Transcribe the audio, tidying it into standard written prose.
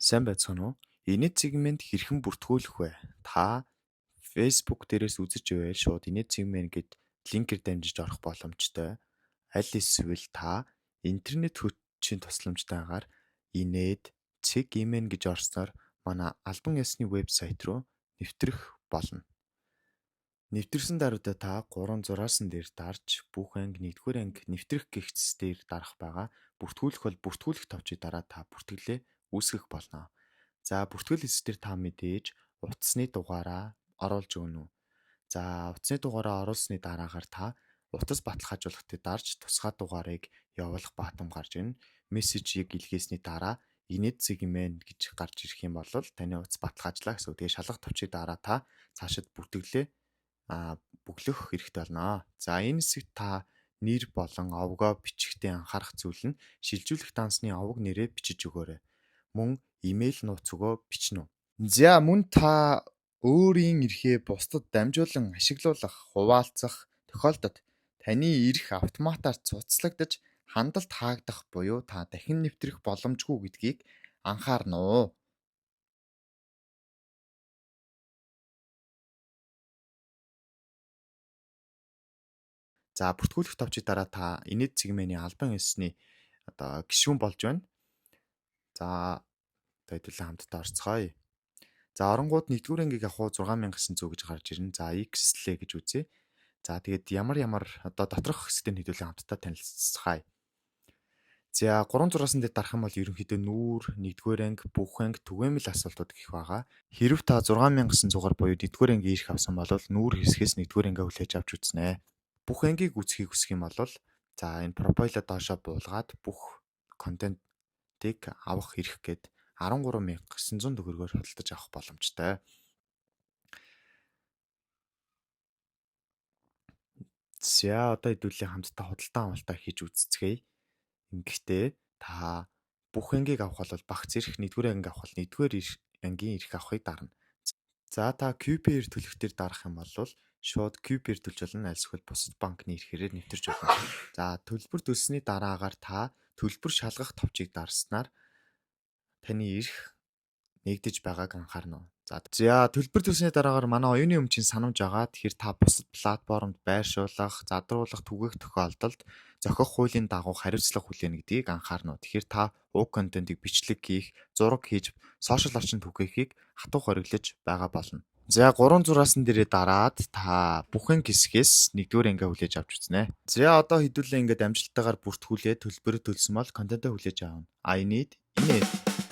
Сайн байцгаана уу? Инээд сегмент хэрхэн бүртгүүлэх вэ? Та Facebook дээрээс үзэж байвал шууд инээд сегмент гээд линкээр дамжиж орох боломжтой. Аль эсвэл та интернет хүчийн тусламжтайгаар инээд цэг mn гэж орсноор манай албан ёсны вебсайт руу нэвтрэх болно. Нэвтэрсэн даруйдаа та 3 зураасан дээр дарж бүх анги 1-р анги нэвтрэх гэх хэсэг дээр дарах байгаа. Бүртгүүлэх бол бүртгүүлэх товчийг дараад та бүртгэлээ үүсгэх болно. За, бүртгэл хэсэг дээр та мэдээж утасны дугаараа оруулж өгнө. За, утасны дугаараа оруулсны дараагаар та утас баталгаажуулалтыг дарж тусгай дугаарыг явуулах баатам гарч ирнэ. Мессежийг илгээсний дараа инээд сегмент гэж гарч ирэх юм бол таны утас баталгаажлаа гэсэн үг. Тэгээ шалгах товчийг дараа та цаашид бүртгэлээ бөглөх хэрэгтэй болно. За, энэ хэсэгт та нэр болон овгоо бичихдээ анхаарах зүйл нь шилжүүлэх дансны овог нэрээ бичиж өгөөрэй. Мөн имэйл нууц үгөө бичнэ үү. За, мөн та өөрийн эрхээ бусдад дамжуулан ашиглуулах, хуваалцах тохиолдолд таны эрх автоматар цуцлагдаж хандалт хаагдах буюу та дахин нэвтрэх боломжгүй гэдгийг анхаарна уу. За, бүртгүүлэх товчийг дараа та инээд сегментийн албан ёсны одоо гишүүн болж байна. За, одоо хэдүүлээ хамтдаа орцгоё. За, оронгууд 1-р ангийг авах уу 6900 гэж гарч ирнэ. За, X-лээ гэж үзье. За, тэгээд ямар ямар одоо доторх хэсэгтээ хэдүүлээ хамтдаа танилцацгаая. За, 3 зураасан дээр дарах юм бол ерөнхийдөө нүүр, 1-р анги, бүх анги, түгээмэл асуултууд гэх байгаа. Хэрв та 6900-аар буюу 1-р анги ирэх авсан бол нүүр хэсгээс 1-р ангиа хүлээж авч үзнэ. Бүх ангийг үзэхийг хүсэх юм бол за, энэ профайлаа доошоо буулгаад бүх контентыг авах эрх гээд 13 900 төгрөгөөр худалдаж авах боломжтой. За, одоо хэдүүлээ хамтдаа худалдан авалтаа хийж үзцгээе. Ингэхдээ та бүх ангийг авах бол багц эрх, 1-р анги авах бол 1-р ангийн эрх авахыг дарна. За, та QPR төлөх дээр дарах юм бол шууд QPR төлж болно. Альсгүй бусад банкны эрхээрээ нэвтэрч болно. За, төлбөр төлсөний дараагаар та төлбөр шалгах товчийг дарснаар таны эрх нээгдэж байгааг анхаарна. За, төлбөр төлсөний дараагаар манай оюуны өмчийн санамж байгаа. Тэгэхээр та бусад платформд байршуулах, задруулах, түгээх тохиолдолд зохих хуулийн дагуу хариуцлага хүлээнэ гэдгийг анхаарна. Тэгэхээр та уг контентыг бичлэг хийх, зураг хийж, сошиал орчинд түгээхийг хатуу хориглож байгаа болно. За, 3 зураасан дээрээ дараад та бүхэн хэсгээс 1-р ангиа хүлээж авч үзнэ. За, одоо хэдүүлээ ингээд амжилттайгаар бүртгүүлээ, төлбөрөө төлсөн бол контентоо хүлээж авна. I need инээд.